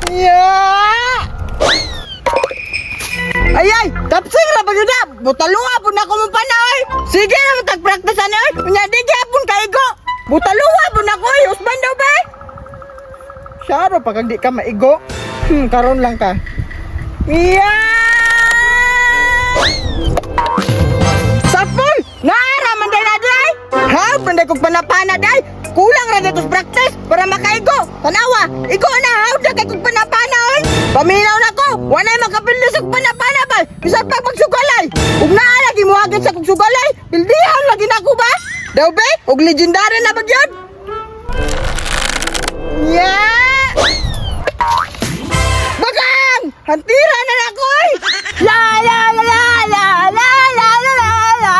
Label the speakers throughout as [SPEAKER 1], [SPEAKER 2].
[SPEAKER 1] Yeah! Ay ay, tapsing ra ba gyud na? Butaluha pud na ko mo pana oy. Sige ra mo tag-practice ani oy. Unya di gyapon kaigo. Butaluha pud na ko oy, husband daw ba? Syaro pag di ka maigo. Karon lang ka. Yeah! Sapol! Naara man day na day! Ha? Panday kong panapana day! Kulang ra dito sa practice para makaigo! Tanawa! Igo na! Hawd na kay kong panapana oy! Paminaw na ko! Walay makapildi sa panapana ba? Bisan pa magsugalay! Ug naa lagi muhagit sa kong sugalay! Pildihan lagi na ako ba? Daw be? Og legendary na ba gyud? Yeah! Bagang! Hantira na na ako oy!
[SPEAKER 2] La la la la la la la la la la.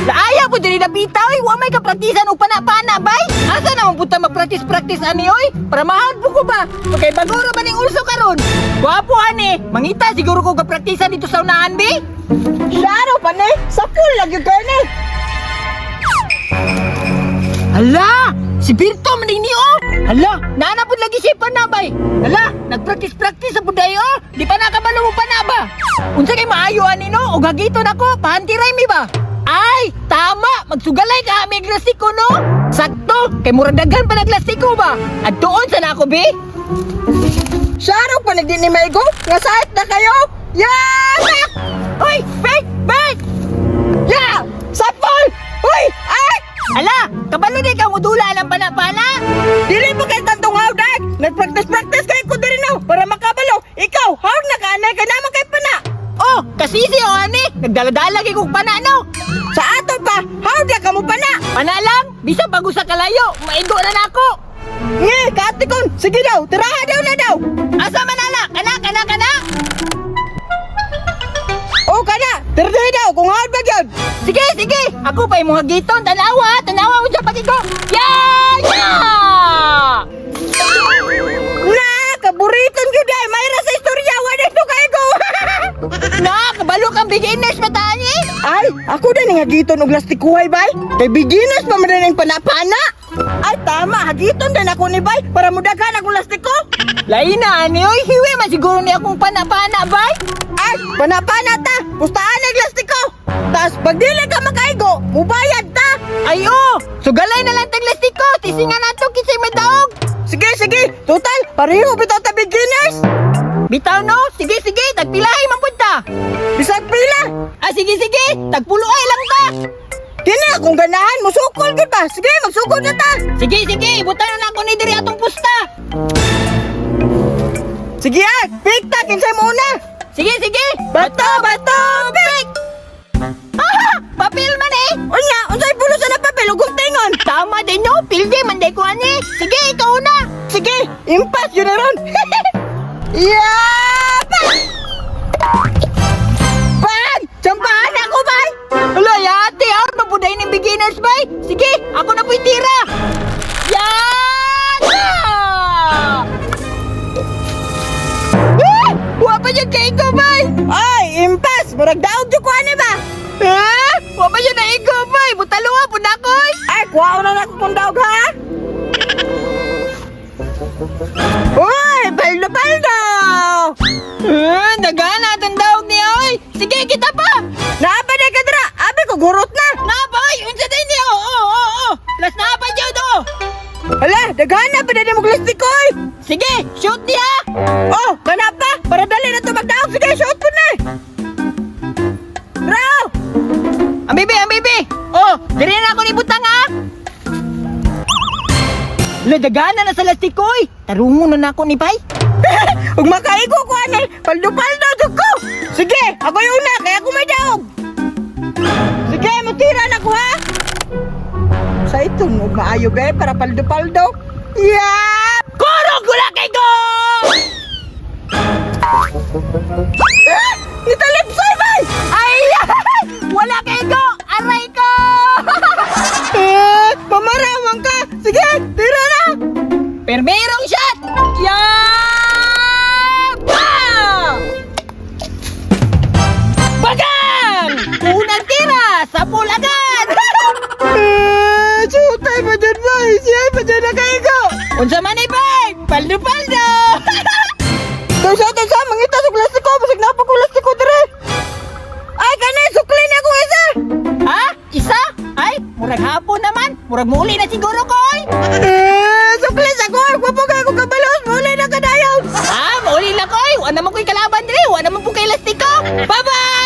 [SPEAKER 2] Laaya po diri na bitaw oy, wa may kapraktisan og pana-pana bay. Asa na man punta magpraktis-praktis ani oy? Para mahawd po ko ba? Kay bago ra ba ning ulso karon? Gwapo ani, mangita siguro ko kapraktisan dito sa unahan bi.
[SPEAKER 1] Klaro pa ni! Sapol lagi kayo ni!
[SPEAKER 2] Hala! Si Birto man ni oh! Hala! Naana pud lagi siya panabay! Hala! Nagpractice-practice sa buday oh! Di pa nakabalo mo panaba! Unsa kay maayo ani no? Og hagiton ako, pahantiray mi ba? Ay! Tama! Magsugalay ka may glastiko no? Sakto! Kay murag daghan pa naglastiko ba? Adtuon sa nako bi?
[SPEAKER 1] Syaro pa nagdi ni Maigo? Nga sahit na kayo? Yeah!
[SPEAKER 2] Hoy! Bek! Bek!
[SPEAKER 1] Yeah! Sapol! Uy! Ay!
[SPEAKER 2] Hala! Kabalo di ka mudula ng pana-pana!
[SPEAKER 1] Dili pa kay tantong hawdag! Nagpractice-practice kayo ko diri now para makabalo! Ikaw, hawd na ka anay ka naman kay pana!
[SPEAKER 2] Oh! Kasisi o ani! Nagdala-dala kay kog pana no!
[SPEAKER 1] Sa ato pa, hawd na ka mo pana!
[SPEAKER 2] Pana lang! Bisan pag usa kalayo, maigo na nako!
[SPEAKER 1] Nge, kaatikon! Sige daw, tiraha daw na daw!
[SPEAKER 2] Asa man ana? Kana kana kana.
[SPEAKER 1] O kana, tirday daw kung hawd ba gyud!
[SPEAKER 2] Sige, sige. Ako pa imong hagiton. Tanawa, tanawa unsa pag ko. Ya! Ya!
[SPEAKER 1] Na, kaburiton gyud ay mayra sa istorya wala to kay go.
[SPEAKER 2] Na, kabalo kang beginners mataan eh.
[SPEAKER 1] Ay, ako na nga hagiton og lastikuhay bay. Kay beginners pa man ang panapana. Ay tama, hagiton din ako ni bay para mudaghan akong lastiko.
[SPEAKER 2] Lain na ani oy, hiwi man siguro ni akong panapana bay.
[SPEAKER 1] Ay, panapana ta, pustaan ang lastiko. Tas pag dili ka makaigo, mubayad ta.
[SPEAKER 2] Ay oh, sugalay na lang tag lastiko. Tisingan nato kinsay may daog.
[SPEAKER 1] Sige, sige, total, pareho bitaw ta beginners.
[SPEAKER 2] Bitaw no? Sige, sige, tagpilahi man pud ta.
[SPEAKER 1] Bisag pila.
[SPEAKER 2] Ah, sige, sige, tagpulo ay lang ta.
[SPEAKER 1] Kini akong ganahan, musukol gud ba? Sige, magsukol na ta.
[SPEAKER 2] Sige, sige, ibutan na nako ni diri atong pusta.
[SPEAKER 1] Sige ah, pick ta kinsay mo una.
[SPEAKER 2] Sige, sige.
[SPEAKER 1] Bato, bato, pick.
[SPEAKER 2] Ah, papel man eh.
[SPEAKER 1] Unya, unsay pulo sa na papel ug tingon?
[SPEAKER 2] Tama din no, pildi man day ko ani. Sige, ikaw na.
[SPEAKER 1] Sige, impas yun na ron. Yeah! Bang! Bang! Tsampahan ako, bay!
[SPEAKER 2] Ala, yate, ah, mabuday ng beginners bay. Sige, ako na po'y tira. Yata! Ah! Wa pa dyan kay ko, bay.
[SPEAKER 1] Ay, impas! Murag daog jud ko ani ba?
[SPEAKER 2] Ha? Wa pa dyan na ikaw, bay. Butalo po na ko.
[SPEAKER 1] Ay, kuha na na kung daog, ha? Uy, paldo, paldo!
[SPEAKER 2] Eh, dagana atong daog niya, oy. Sige, kita pa.
[SPEAKER 1] Naapa na ka dra? Abi ko gurot na!
[SPEAKER 2] Napa, oy. Unsa day niya? Oo, oo, oo. Plus napa dyan, oh.
[SPEAKER 1] Hala, daghan na pa na mo plastic, oy!
[SPEAKER 2] Sige, shoot niya.
[SPEAKER 1] Oh, kana pa! Para dali na to magdaog. Sige, shoot po na! Bro!
[SPEAKER 2] Ang bibi, ang bibi. Oh, diri na ako ni butang ha. Ladagana na sa lastiko oy. Tarungon na nako ni Bay.
[SPEAKER 1] Ug makaigo ko ani, paldo-paldo jud ko. Sige, ako yung una kaya ako may daog. Sige, mutira na ko ha. Sa ito ug maayo be para paldo-paldo. Yeah!
[SPEAKER 2] Kurog gula kay go!
[SPEAKER 1] Ah! Nitalipsoy bay!
[SPEAKER 2] Ay! Wala kay go! Aray ko!
[SPEAKER 1] Eh, pamarawang ka. Sige, tira na.
[SPEAKER 2] Permerong shot! Yeah! Ba! Bagang! Unang tira! Sa pool agad!
[SPEAKER 1] Eh, sutay pa dyan bay. Siya pa dyan nakaigo.
[SPEAKER 2] Unsa man ni Bay? Paldo-paldo!
[SPEAKER 1] Tunsa, tunsa, mangita sa plastiko, basig naa pa ko lastiko dire. Ay, kani, sukli na akong isa.
[SPEAKER 2] Ha? Isa? Ay, murag hapon naman. Murag muuli na siguro ko, oy.
[SPEAKER 1] Eh, sukli sa ko, wa pa kay ko kabalos, muli na kadayon.
[SPEAKER 2] Ah, mauli lang ko, oy. Wa naman ko'y kalaban dire. Wa naman po kay lastiko. Bye-bye!